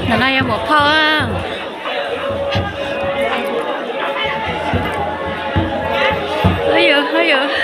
Ntawm no yog muam phauj. Ub yus, ub yus.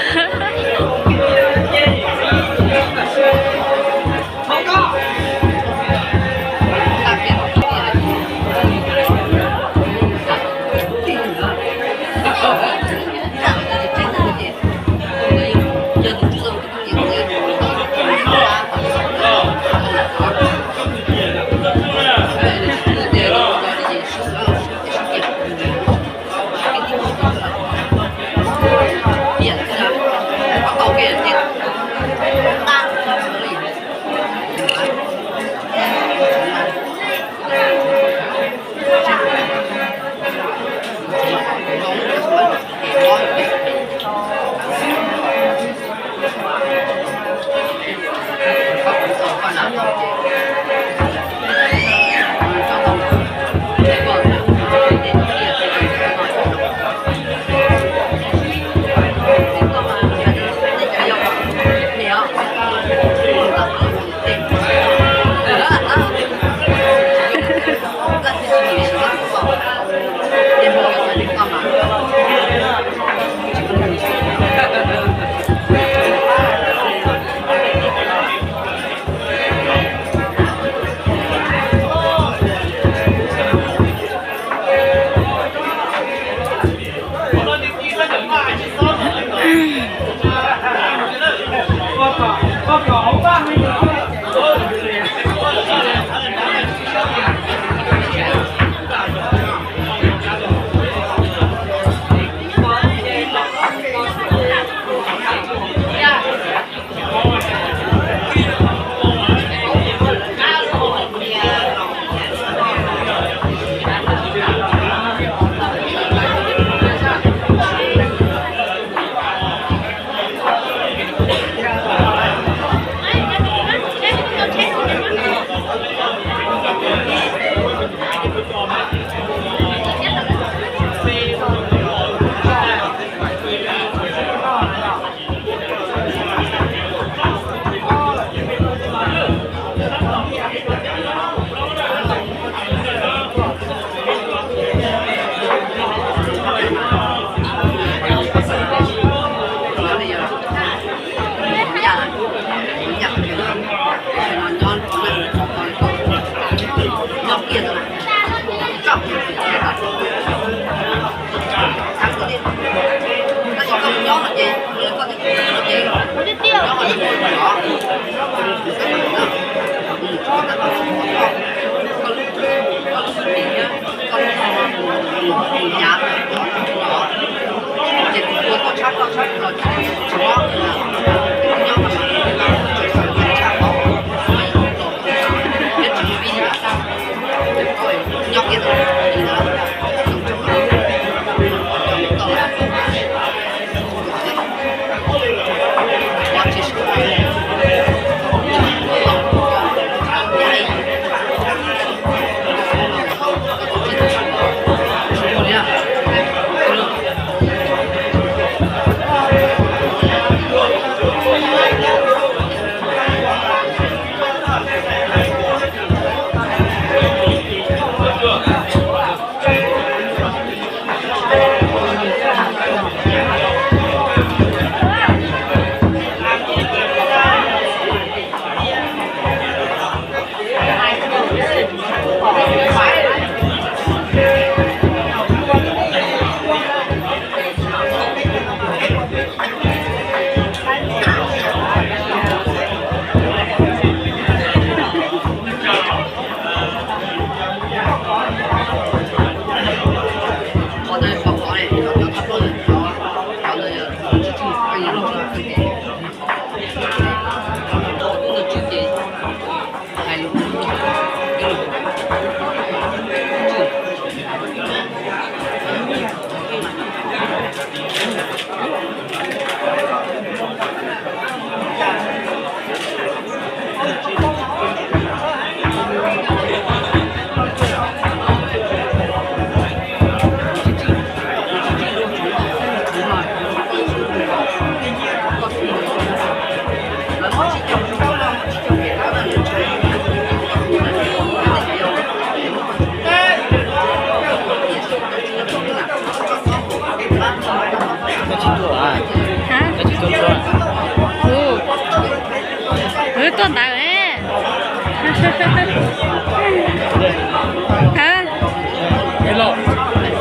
Ha?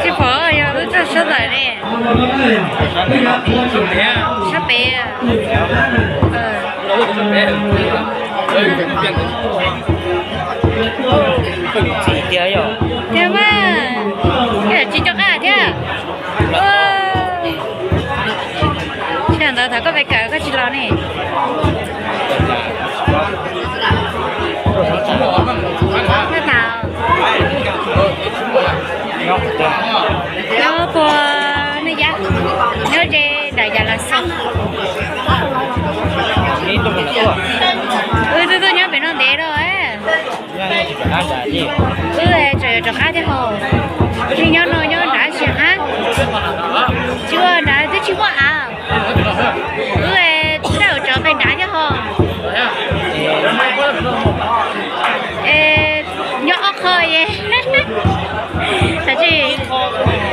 Tsis pom, yog lub txoj sab tawm ne. Sab pem. Tiag mas, tsis nco qab thiab. Sij hawm ntawd thaum koj pe kawm koj tsis los ne. Nyob puag nej yav, nyob ze nram Yas Las Xos. Wb twb tuaj nyob pem no ntev lawm. Wb tseem yuav rov qab thiab hos. Tsis nyob no nyob nrad tsis hab. Tsis ua nrad twb tsis muaj av. Wb rov qab pem nrad thiab hos. Nyob ob qho ye.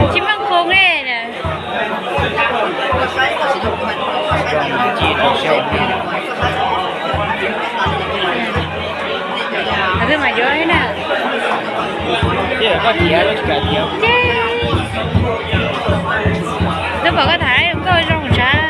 Tsis muaj khoo ne. Twb mas yuav na. Twb pom koj tham nkauj zoo ntshav.